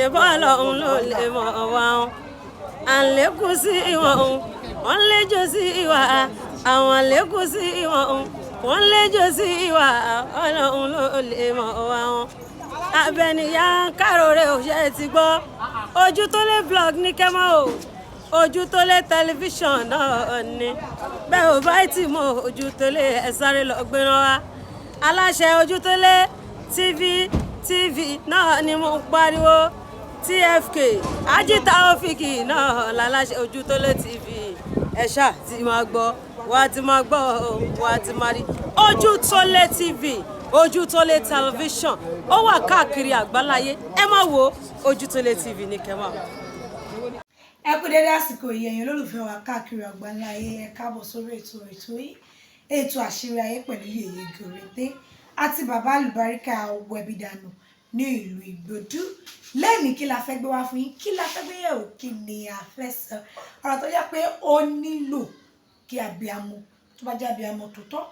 Ṣe bọ́ọ̀lù ọ̀hún ló lè mọ̀ wá wọn. À ń lékún sí ìwọ̀n òun, wọ́n ń léjò sí ìwà. Àwọn lékún sí ìwọ̀n òun, wọ́n ń léjò sí ìwà. Ọlọ́run ló lè mọ̀ wá wọn. Abẹnìyà ń káròrè òṣè ti gbọ́. Ojú tó lé blog ní kẹ́mọ́ o. Ojú tó lé tẹlifíṣàn náà ni. Bẹ́ẹ̀ ò bá tì mọ́ ojú tó lé, ẹ sáré lọ gbéra wá. Aláṣẹ ojú tó lé TV náà ni mo ń pariwo. TFK Ají Taofik náà láláṣẹ ojú tó lé TV. Ẹ ṣáà ti máa gbọ́, wá ti máa gbọ́, wá ti máa rí. Ojú tó lé TV, ojú tó lé tẹlifíṣàn, ó wà káàkiri àgbáláyé. Ẹ má wo ojú tó lé TV ní kẹ́ máa. Ẹ kú dédé àsìkò yìí, ẹ̀yin olólùfẹ́ wa káàkiri àgbáńlá ayé. Ẹ káàbọ̀ sórí ètò yìí, ètò Àṣírí Ayé pẹ̀lú Yèyé Gòrèǹté àti bàbá àlùbáríkà Wẹ̀bìdànù ní ìlú Ìgbòdú. Lẹ́ẹ̀ni, kí la fẹ́ gbé wá fún yín? Kí la fẹ́ gbé yẹ̀wò? Kí ni a fẹ́ sọ? Ọ̀rọ̀ tó jẹ́ pé ó nílò kí abiyamọ tó bá jẹ́ abiyamọ tòótọ́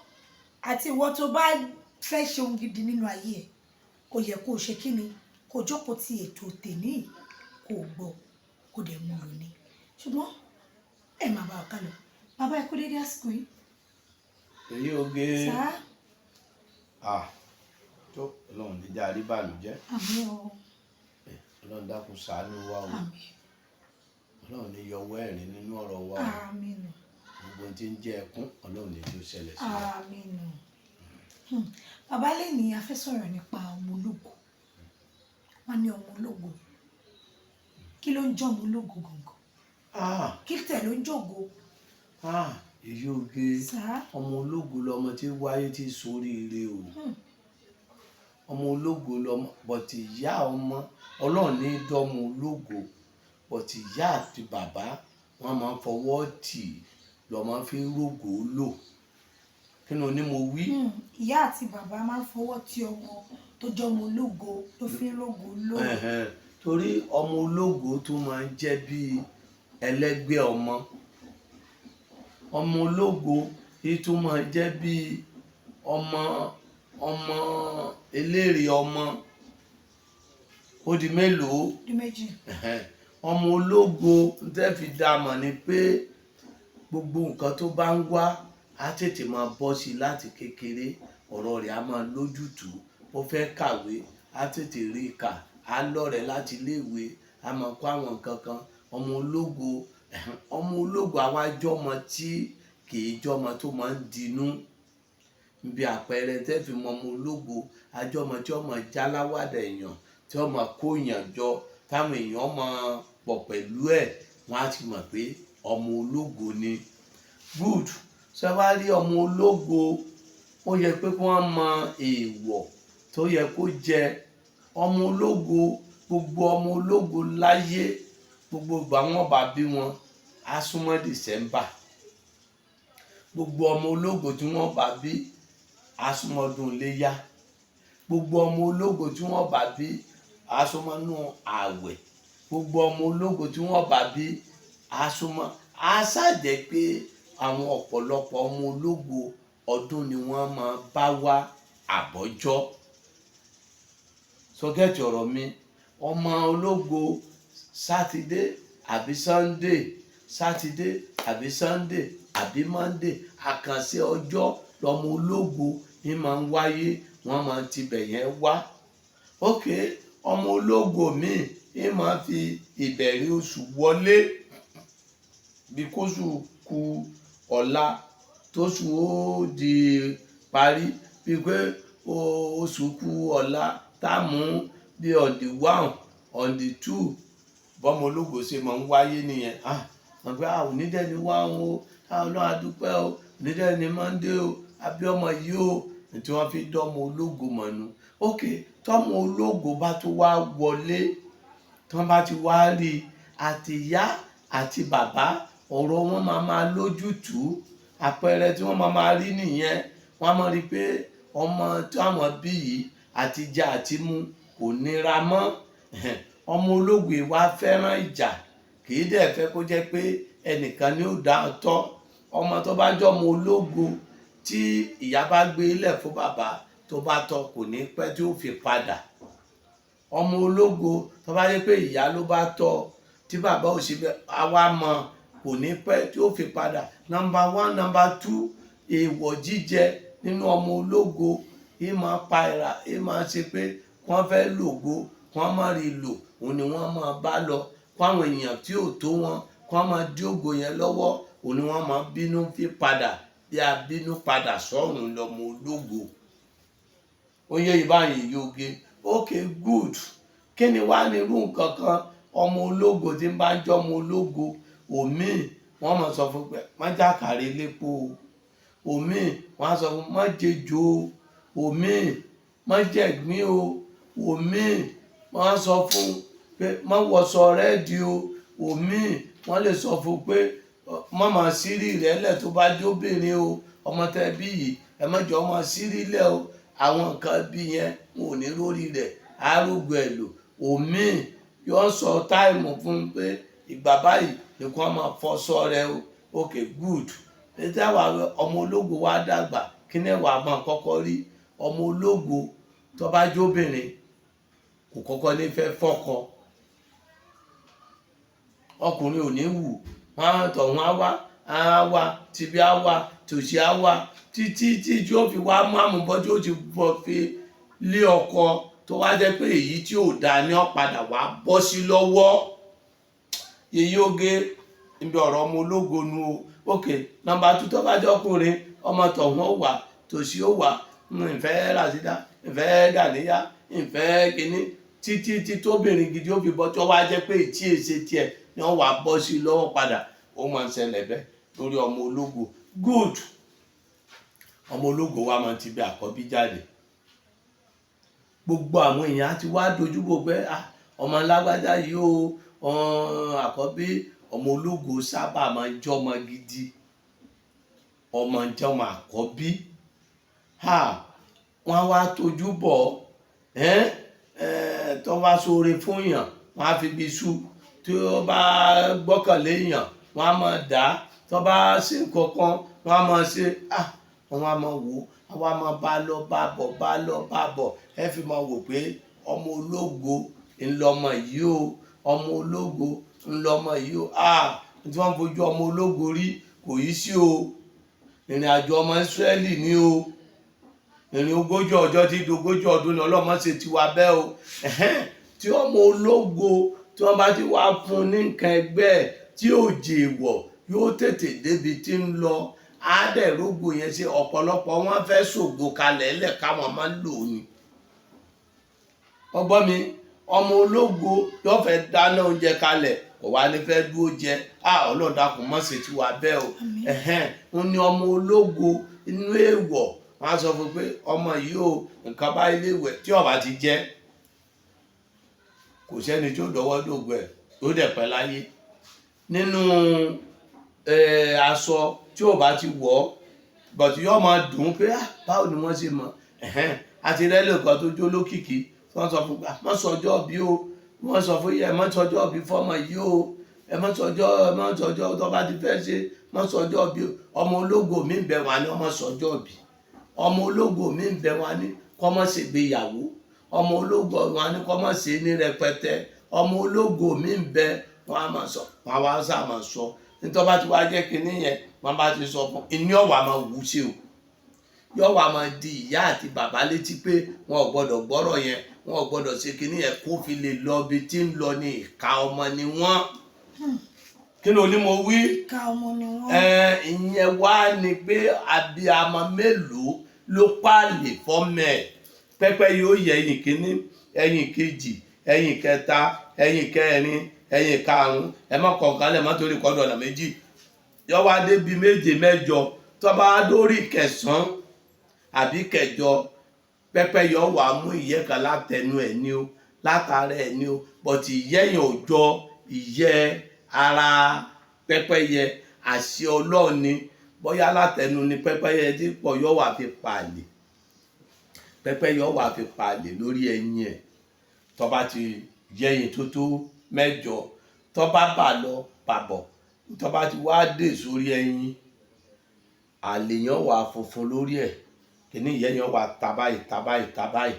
àti ìwọ tó bá fẹ́ ṣe ohun gidi nínú ayé ẹ̀, ó yẹ kó o ṣe kí ni? Kó o jókòó ti ètò tèmi, kó o gbọ́, kó dẹ̀ mú lò ní. Ṣùgbọ́n ẹ máa bá wa ká lọ. Bàbá, ẹ kú dédé àsìkò yìí. Èyí oge. Sá. Ah, tó Ọlọ́run níjà rí bànújẹ́. Àmín o. Ọlọ́run dákun ṣàánú wa o. Àmín. Ọlọ́run ní yọwọ́ ẹ̀rín nínú ọ̀rọ̀ wa o. Àmín. Gbogbo ohun tí ń jẹ́ ẹkún, Ọlọ́run ní jó ṣẹlẹ̀ sí wa. Àmín. Bàbá, lè ní a fẹ́ sọ̀rọ̀ nípa ọmọ ológo. Wọ́n ní ọmọ ológo, kí ló ń jẹ́ ọmọ ológo gangan? Ah. Kí tẹ̀ ló ń jògo? Ah, èyí oge. Sá. Ọmọ ológo lọmọ tí wáyé tí soríire o. Ọmọ ológo lọmọ bọ̀tì ìyá ọmọ. Ọlọ́run ní dọ́mọ ológo, bọ̀tì ìyá àti bàbá wọn máa ń fọwọ́ tì í lọ́mọ fi ń rógò lò. Kí ni oní mo wí? Ìyá àti bàbá máa ń fọwọ́ tí ọmọ tó jẹ́ ọmọ ológo ló fi ń rógò lò. Ẹ̀hẹ̀n, torí ọmọ ológo tó máa ń jẹ́ bíi ẹlẹ́gbẹ́ ọmọ. Ọmọ ológo yìí tún máa ń jẹ́ bíi ọmọ eléré ọmọ. Ó di mélòó? Di 2. Ẹ̀hẹ̀n. Ọmọ ológo tẹ́ fi dá a mọ̀ ni pé gbogbo nǹkan tó bá ń wá á tètè máa bọ́ sí i láti kékeré. Ọ̀rọ̀ rẹ̀ á máa lójútùú. Ó fẹ́ kàwé, á tètè rí i kà, á lọ́rẹ̀ẹ́ láti iléèwé, á máa kọ́ àwọn nǹkan kan. Ọmọ ológo, ẹ̀hẹn, ọmọ ológo àwa jọmọ tí kì í jọmọ tó máa ń dinú. Bí àpẹẹrẹ tẹ́ fi mọ ọmọ ológo, ajọmọ tí ọmọ jáláwàdà èèyàn, tí ọmọ kó èèyàn jọ, táwọn èèyàn máa pọ̀ pẹ̀lú ẹ̀, wọ́n á ti mọ̀ pé ọmọ ológo ni. Good. Ṣé wàá rí ọmọ ológo, ó yẹ pé kí wọ́n mọ èèwọ̀ tó yẹ kó jẹ ọmọ ológo. Gbogbo ọmọ ológo láyé, gbogbo ìgbà wọn bá bí wọn á súnmọ́ December. Gbogbo ọmọ ológo tí wọ́n bá bí á súnmọ́ ọdún iléyá. Gbogbo ọmọ ológo tí wọ́n bá bí á súnmọ́ nú ààwẹ̀. Gbogbo ọmọ ológo tí wọ́n bá bí á súnmọ́ á ṣàjẹ́ pé àwọn ọ̀pọ̀lọpọ̀ ọmọ ológo, ọdún ni wọ́n máa bá wá àbọ́jọ́ sọgẹ́tì ọ̀rọ̀ mi. Ọmọ ológo, Sátidé àbí Sunday, Sátidé àbí Sunday àbí Monday, àkànṣe ọjọ́ lọmọ ológo ní máa ń wáyé. Wọ́n máa ń tibẹ̀ yẹn wá. Ok, ọmọ ológo míì ní máa fi ìbẹ̀rẹ̀ oṣù wọlé, bí kóṣù ku ọ̀la tóṣù ó di parí, bí pé oṣù ku ọ̀la tá a mú bí on the 1, on the 2. Bọ́mọ ológo ṣe máa ń wáyé nìyẹn. Ah, wọ́n pé, ah, onídẹ́ni wá o. Ah, Ọlọ́run a dúpẹ́ o. Onídẹ́ni Monday o, àbí ọmọ yìí o, tí wọ́n fi dọ́mọ ológo mọ̀nù. Ok, tọ́mọ ológo bá tó wá wọlé, tí wọ́n bá ti wá rí i, àti ìyá àti bàbá, ọ̀rọ̀ wọn máa máa lójútùú. Àpẹẹrẹ tí wọ́n máa máa rí nìyẹn. Wọ́n á máa rí i pé ọmọ tí àwọn bí yìí, àti jẹ àti mu kò nira mọ́. Ọmọ ológo yìí wá fẹ́ràn ìjà, kì í dẹ̀ fẹ́ kó jẹ́ pé ẹnìkan ni ó dá ọ tọ́. Ọmọ tó bá jẹ́ ọmọ ológo, tí ìyá bá gbé lẹ̀ fún bàbá, tó bá tọ́, kò ní pẹ́ tí ó fi padà. Ọmọ ológo tó bá yẹ pé ìyá ló bá tọ́ tí bàbá ò ṣe bẹ́ẹ̀, àwa mọ̀ kò ní pẹ́ tí ó fi padà. Number one, number two, èèwọ̀ jíjẹ nínú ọmọ ológo yìí máa pa ìrà, yìí máa ṣe pé wọ́n fẹ́ lògo, wọ́n má rí lò, òun ni wọ́n máa bá lọ. Kó àwọn èèyàn tí ò tó wọn kó wọ́n máa dí ògo yẹn lọ́wọ́, òun ni wọ́n máa bínú fi padà bí a bínú padà sọ́run lọ́mọ ológo. Ó yẹ ìbáyìí yoge. Okay, good. Kí ni wàá ní irú nǹkan kan ọmọ ológo tí ń bá ń jọ́ ọmọ ológo? Òmíì wọ́n máa sọ fún pé má jàkàrẹ lépo o, òmíì wọ́n á sọ fún má jẹjọ o, òmíì má jẹ̀gbín o, òmíì wọ́n á sọ fún pé má wọṣọ rẹ́ẹ̀dì o, òmíì wọ́n lè sọ fún pé má máa sírí rẹ̀ lẹ̀ tó bá jóbìnrin o, ọmọ tẹ bí yìí ẹ má jọ ọmọ sírí lẹ̀ o. Àwọn nǹkan bí yẹn wọn ò ní lórí rẹ̀ arógbó ẹ̀ lò. Òmíì yóò sọ táìmù fún un pé ìgbà báyìí nìkan máa fọṣọ rẹ o. Okay, good. Ètò àwọn ọmọ ológo wa dàgbà, kí ni wàá máa kọ́kọ́ rí? Ọmọ ológo tó bá jóbìnrin kò kọ́kọ́ ní fẹ́ fọ́kọ, ọkùnrin ò ní wù wọn á tọ̀, wọn á wá, á wá tìbí, á wá tòṣì, á wá títí tí tí ó fi wá mú àmúbọ́ tí ó ti bọ́ fi lé ọkọ, tó wá jẹ́ pé èyí tí ò dáa ní ọ̀padà wá bọ́ sí lọ́wọ́. Yèyí oge níbi ọ̀rọ̀ ọmọ ológo nu o. Ok, number two, tó bá jẹ́ ọkùnrin, ọmọ tọ̀hún ó wà, tòṣì ó wà, ìfẹ́ ràṣídà, ìfẹ́ gàníyà, ìfẹ́ kínní, títí tí tóbìnrin gidi ó fi bọ́, tí ó wá jẹ́ pé ètí èsè tiẹ̀ ni wọ́n wà bọ́ sí lọ́wọ́ padà. Ó máa ń ṣẹlẹ̀ bẹ́ẹ̀ lórí ọmọ ológo. Good. Ọmọ ológo wa máa ti bí àkọ́bí jáde, gbogbo àwọn èèyàn á ti wá dojúbò pé ọmọ lágbájá yìí o, àkọ́bí. Ọmọ ológo sábà máa ń jọmọ gidi, ọmọ jọmọ àkọ́bí. Wọ́n á wá tójú bọ̀ tó bá ṣoore fún yàn, wọ́n á fi bí sú, tí ó bá gbọ́kànlé yàn, wọ́n á máa dá, tó bá ṣe nǹkan kan, wọ́n á máa ṣe. Wọ́n á máa wò ó, àwa máa bá lọ bá bọ̀, bá lọ bá bọ̀, ẹ fi máa wò pé ọmọ ológo ńlọmọ yìí o, ọmọ ológo ńlọmọ yìí o. Tí wọ́n fojú ọmọ ológo rí kò yí sí o. Ìrìn àjò ọmọ Ísírẹ́lì ní o, ìrìn 40 ọjọ́ tí di 40 ọdún ni. Ọlọ́mọ ṣe tiwa bẹ́ẹ̀ o. Tí ọmọ ológo tí wọ́n bá ti wá fún ní nǹkan ẹgbẹ́ ẹ̀ tí ò jèèwọ̀, yóò tètè débi tí ń lọ, àádẹ́rógbò yẹn ṣe. Ọ̀pọ̀lọpọ̀ wọn fẹ́ ṣògo kalẹ̀ lẹ̀ káwọn máa ń lò ní. Ọgbọ́n mi, ọmọ ológo yóò fẹ́ dáná oúnjẹ kalẹ̀, kò wá ní fẹ́ dúró jẹ. Ọlọ́run dákun má ṣe tiwa bẹ́ẹ̀ o. Ń ní ọmọ ológo inú èèwọ̀, wọn á sọ fún pé ọmọ yìí o, nǹkan bá ilé ìwẹ̀ tí ó bá ti jẹ́, kò sẹ́ni tí ó dọwọ́ dògbò ẹ̀ tó dẹ̀ pẹ́ láyé. Nínú aṣọ tí ò bá ti wọ̀ ọ́ bọ̀tí yóò máa dùn ún pé báwo ni wọ́n ṣe mọ̀. Àti rẹ́lẹ̀ kan tó jó lókìkí tí wọ́n sọ fún pé má sọjọ́ bí o, wọ́n sọ fún yẹ má sọjọ́ bí fọ́mọ yìí o, ẹ má sọjọ́, ẹ má sọjọ́ tó bá ti fẹ́ ṣe, má sọjọ́ bí o. Ọmọ ológo mi ń bẹ wá ní ọmọ sọjọ́ bí. Ọmọ ológo mi ń bẹ wá ní kọ́ mọ́ ṣègbéyàwó. Ọmọ ológo wá ní kọ́ mọ́ ṣe ní rẹpẹtẹ. Ọmọ ológo mi ń bẹ, wọ́n á máa sọ, wọ́n á wá sá máa sọ. Nítorí bá ti wá jẹ́ kinní yẹn, wọ́n bá ti sọ fún ìní ọ̀wà máa wù sí o, yóò wá máa di ìyá àti bàbá létí pé wọn ò gbọ́dọ̀ gbọ́rọ̀ yẹn, wọn ò gbọ́dọ̀ ṣe kinní yẹn kó fi lè lọ ibi tí ń lọ. Ní ìka ọmọ ni wọ́n. Kí ló ní mo wí? Ìka ọmọ ni wọ́n. Ìyẹn wá ni pé abiyamọ mélòó ló pààlè fọ́mọ ẹ̀? Pẹ́pẹ́ yóò yẹ ẹ̀yìn kínní, ẹ̀yìn kejì, ẹ̀yìn kẹta, ẹ̀yìn kẹrin, ẹ̀yìn karùn-ún, ẹ má kọ̀ọ̀kan lẹ̀ má torí kọ́dọ̀ ọ̀nà méjì, yọ wá débi méje, mẹ́jọ, tó bá dórí kẹsàn-án àbí kẹjọ, pẹ́pẹ́ yọ wà mú ìyẹ́ kan látẹnu ẹ̀ ní o, látara ẹ̀ ní o, bọ̀tì ìyẹ́ yẹn ò jọ ìyẹ́ ara pẹ́pẹ́yẹ. Àṣẹ Ọlọ́run ni, bóyá látẹnu ni pẹ́pẹ́yẹ tí pọ̀ yọ wà fi pààlè, pẹ́pẹ́yẹ wà fi pààlè lórí ẹyin ẹ̀. Tó bá ti yẹyin tó tó mẹ́jọ, tó bá bà lọ bàbọ̀, tó bá ti wá dé sórí ẹyin, àlèyàn wà funfun lórí ẹ̀, kìíní ìyẹn wà tabayi tabayi tabayi.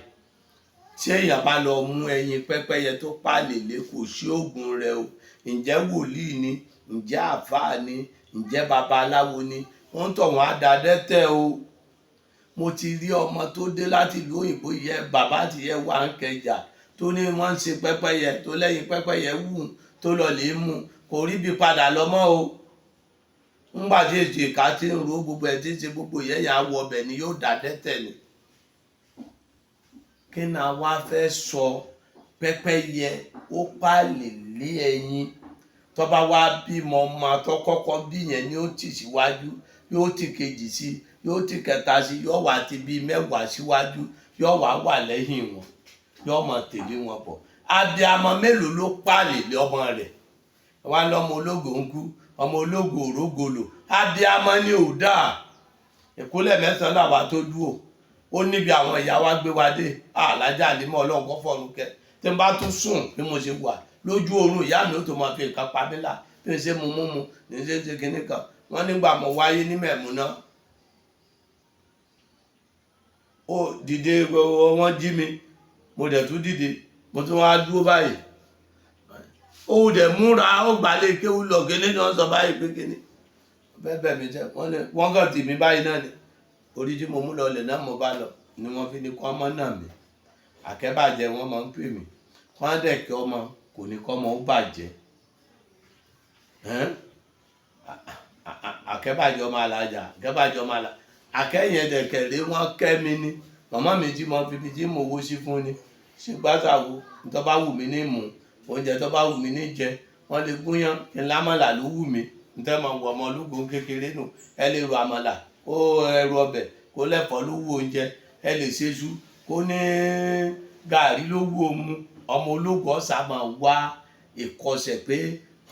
Ṣé èèyàn bá lọ mú ẹyin pẹ́pẹ́yẹ tó pàlè lé, kò sí oògùn rẹ o. Ǹjẹ́ wòlíì ni, ǹjẹ́ àáfàá ni, ǹjẹ́ babaláwo ni, wọ́n ń tọ̀ wọ́n á da dẹ́tẹ̀ o. Mo ti rí ọmọ tó dé láti ìlú òyìnbó, yẹ bàbá àti yẹ wà ń kẹjà, tó ní wọ́n ń ṣe pẹ́pẹ́yẹ, tó lẹ́yìn pẹ́pẹ́yẹ wù tó lọ lè mú, kò rí bí padà lọ mọ́ o. Ńgbà tí ètò ìka ti ń ro gbogbo ẹ̀, tí ń ṣe gbogbo ìyẹn yẹn á wọ ọbẹ̀ ni, yóò dá dẹ́tẹ̀ ni. Kí ni a wá fẹ́ sọ? Pẹ́pẹ́yẹ ó pàlè lé ẹyin, tó bá wá bímọ, ọmọ tó kọ́kọ́ bí yẹn ni ó tì síwájú, yóò tì kejì sí, yóò tì kẹta sí, yóò wá ti bí mẹ́wàá síwájú, yóò wá wà lẹ́yìn wọn, yóò máa tẹ̀lé wọn bọ̀. Abiamọ mélòó ló pàlè lé ọmọ rẹ̀? Wá lọ́mọ ológo ń kú, ọmọ ológo òrógolo. Abiamọ ni ò dáa. Ìkúnlẹ̀ mẹ́sàn-án làwa tó dúró, ó níbi àwọn ìyá wa gbé wa dé alájà àlímọ́, ọlọ́run kọ́ fọ́run kẹ́. Tí n bá tún sùn bí mo ṣe wà lójú oorun, ìyá mi ó tó máa fi nǹkan pa mí là bí n ṣe mu mú mu ní ṣe ń ṣe kinní kan. Wọ́n nígbà mo wáyé ní Mẹ̀múná, ó dìde, wọ́n jí mi, mo dẹ̀ tún dìde, mo tún wá dúró báyìí. Ó dẹ̀ múra, ó gbàlẹ̀ kéwú lọ, kíní ni wọ́n sọ báyìí pé kíní bẹ́ẹ̀ bẹ́ẹ̀ mi jẹ́. Wọ́n ní wọ́n kàn tì mí báyìí náà ni orí tí mo mú lọ lẹ̀ náà mo bá lọ ni wọ́n fi ní kọ́ ọmọ náà mi àkẹ́bàjẹ́. Wọ́n máa ń pè mí, wọ́n á dẹ̀ kí ọmọ kò ní kọ́ ọmọ ó bàjẹ́. Ẹ́n? Àkẹ́bàjẹ́ ọmọ alájà, àkẹ́bàjẹ́ ọmọ alájà, àkẹ́yìn ẹ̀dẹ̀kẹ̀rẹ́ wọ́n kẹ́ mi ni. Màmá mi tí mo fi fi tí mo wo sí fún ni ṣùgbọ́n tó bá wù mí ní mú oúnjẹ, tó bá wù mí ní jẹ, wọ́n lè gúnyán kí n lámàlà ló wù mí. Ntẹ́ máa wọ ọmọ ológun kékeré nù, ẹ lè ro àmàlà kó ẹrù ọbẹ̀ kó lẹ́fọ̀ọ́ ló wù oúnjẹ, ẹ lè ṣe iṣu kó ní gàrí ló wù omu. Ọmọ ológun ọ̀sà máa wá ìkọsẹ̀ pé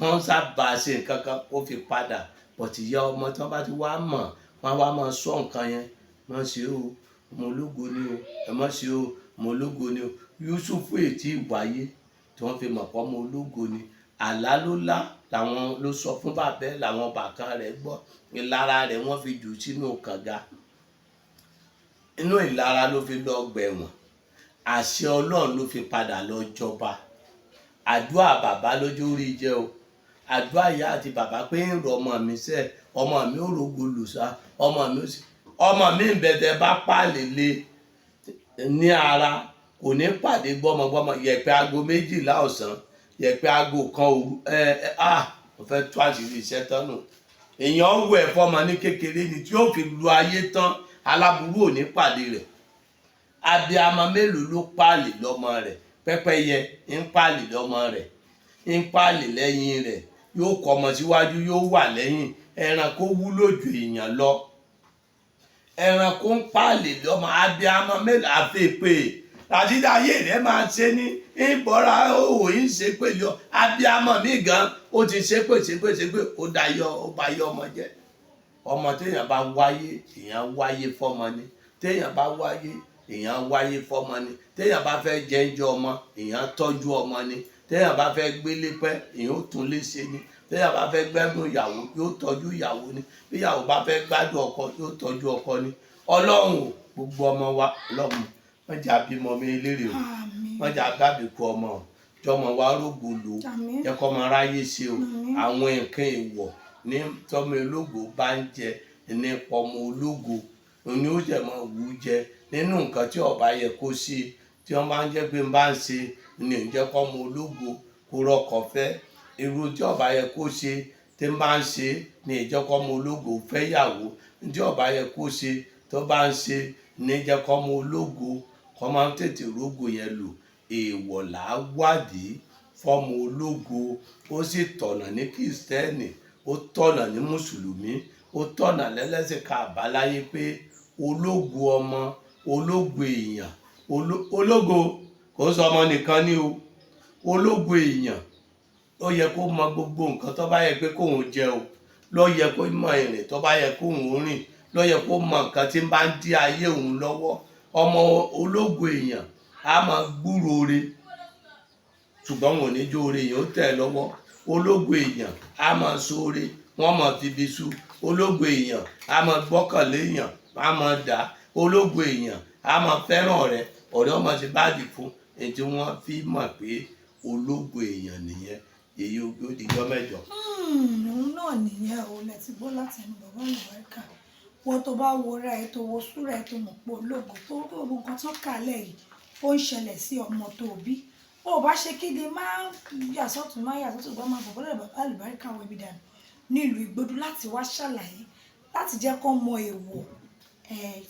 wọ́n sábà ṣe nǹkan kan kó fi padà bọ̀tì ìyá ọmọ tí wọ́n bá ti wá mọ̀, wọ́n wá máa sọ nǹkan yẹn, wọ́n ṣe o, ọmọ ológo ni o, ẹ má ṣe o, ọmọ ológo ni o. Yusufu ètí ìwáyé tí wọ́n fi mọ̀ pé ọmọ ológo ni, àlá ló lá làwọn ló sọ fún bàbá ẹ̀, làwọn bàkan rẹ̀ gbọ́, ìlara rẹ̀ wọ́n fi jù sínú kànga. Inú ìlara ló fi lọ gbẹ̀wọ̀n, àṣẹ Ọlọ́run ló fi padà lọ jọba. Àdúrà bàbá lójú rí jẹ o, àdúrà ìyá àti bàbá pé ń rọ ọmọ mi sẹ, ọmọ mi ò rogo lùsà, ọmọ mi ò sí, ọmọ mi ń bẹ̀tẹ̀ bá pàlè lé ní ara, kò ní pàdé gbọ́mọgbọ́mọ. Yẹ̀pẹ̀ aago 12 ọ̀sán, yẹ̀pẹ̀ aago 1 òru, ẹ ẹ ah, mo fẹ́ tó àṣírí iṣẹ́ tán nù. Èèyàn wẹ̀ fọmọ ní kékeré ni tí ó fi lu ayé tán, aláburú ò ní pàdé rẹ̀. Abiamọ mélòó ló pàlè lọ́mọ rẹ̀? Pẹ́pẹ́yẹ ń pàlè lọ́mọ rẹ̀, ń pàlè lẹ́yìn rẹ̀, yóò kọ́ ọmọ síwájú, yóò wà lẹ́yìn. Ẹranko wúlò ju èèyàn lọ, ẹranko ń pàlè lọ́mọ. Abiamọ mélòó àfẹ́pẹ́ àtijọ́ ayé rẹ̀ máa ṣe ní ìbọra òwò yìí ń ṣe pẹ̀lú ọ. Abiamọ mi gan ó ti ṣépè ṣépè ṣépè, ó da yọ, ó ba yọ ọmọ jẹ́. Ọmọ téèyàn bá wáyé, èèyàn wáyé fọ́mọ ni. Téèyàn bá wáyé, èèyàn wáyé fọ́mọ ni. Téèyàn bá fẹ́ jẹ́ńjẹ́ ọmọ, èèyàn tọ́jú ọmọ ni. Téèyàn bá fẹ́ gbélé pẹ́, èèyàn ó tún lé ṣe ni. Téèyàn bá fẹ́ gbẹ́dùn ìyàwó, yóò tọ́jú ìyàwó ni. Bí ìyàwó bá fẹ́ gbádùn ọkọ, yóò tọ́jú ọkọ ni. Ọlọ́run ò, gbogbo ọmọ wa, Ọlọ́run wọ́n jà bímọ mi lérè o. Àmín. Wọ́n jà bábìkú ọmọ o, jọmọ wa rógo lò ó. Àmín. Jẹ́ kọ́ ọmọ aráyé ṣe o. Àmín. Àwọn nǹkan èèwọ̀ ní tọ́mọ ológo bá ń jẹ ní pọmọ ológo ni ó jẹ mọ́ wù ú jẹ nínú nǹkan tí ọba yẹ kó ṣe, tí wọ́n bá ń jẹ́ pé ń bá ń ṣe ni ò ń jẹ́ kọ́mọ ológo kó rọ́kọ fẹ́. Irú tí ọba yẹ kó ṣe tí ń bá ń ṣe ni ìjẹ́ kọ́mọ ológo fẹ́ yàwó. Tí ọba yẹ kó ṣe tó bá ń ṣe ni ìjẹ́ kọ́mọ ológo kọ́ máa ń tètè rógo yẹn lò. Èèwọ̀ là á wádìí fọ́mọ ológo. Ó sì tọ̀nà ní kìrìsìtẹ́nì, ó tọ̀nà ní mùsùlùmí, ó tọ̀nà lẹ́lẹ́sìn ká àbáláyé pé ológo ọmọ, ológo èèyàn, ológo kò sọ ọmọ nìkan ní o. Ológo èèyàn ó yẹ kó mọ gbogbo nǹkan tó bá yẹ pé kóun jẹ o, ló yẹ kó mọ ìrìn tó bá yẹ kóun rìn, ló yẹ kó mọ nǹkan tí ń bá ń dí ayé òun lọ́wọ́. Ọmọ ológo èèyàn á máa gbúròó re, ṣùgbọ́n wọn ò ní jó ore èèyàn ó tẹ̀ lọ́wọ́. Ológo èèyàn á máa ṣoore, wọ́n máa fi ibi sú. Ológo èèyàn á máa gbọ́kànlé èèyàn, á máa dà. Ológo èèyàn A máa fẹ́ràn ọ̀rẹ́, ọ̀rẹ́ ọmọ ṣe báàdì fún èyí tí wọ́n fi mọ̀ pé ológo èèyàn nìyẹn. Èyí ó dijọ́ mẹ́jọ. Òun náà nìyẹn o, lẹ ti gbọ́ láti ẹnu bàbá àlùbáríkà. Wọ́n tó bá wo ra ẹ, tó wo súra ẹ, tó mọ̀ pé ológo tó gbogbo nǹkan tó kà lẹ̀ yìí ó ń ṣẹlẹ̀ sí ọmọ tó bí, ó bá ṣe kéde, máa yàsọ́tún, máa yàsọ́tún, gbọ́n máa bọ̀ bọ́lẹ̀ bàbá àlùbáríkà wọ ibi dànù nílùú Ìgbódú láti wá ṣàlàyé, láti jẹ́ kó mọ èèwọ̀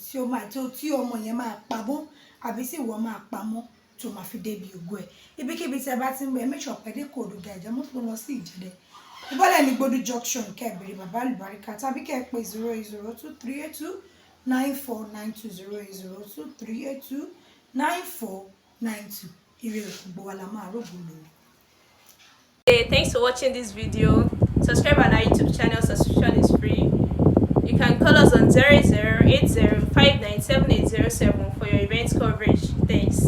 tí ó máa tó tí ọmọ yẹn máa pamọ́ àbí tí ìwọ máa pamọ́ tó máa fi débi ògo ẹ̀. Ibikíbi tí ẹ bá ti ń bẹ, make sure pé dé Kòòdù Gàìjẹ́, mọ́tò tó lọ sí Ìjẹ̀dẹ̀, ìbọ́lẹ̀ ní Gbódú junction, kẹ́ ẹ béèrè bàbá àlùbáríkà tàbí kẹ́ ẹ pè 08023829492, 08023829492. Ire, gbogbo wa la máa rógbò lò. Hey, thanks for watching this video. Subscribe on our YouTube channel, subscription is free. You can call us on 0080 for your event coverage. Thanks.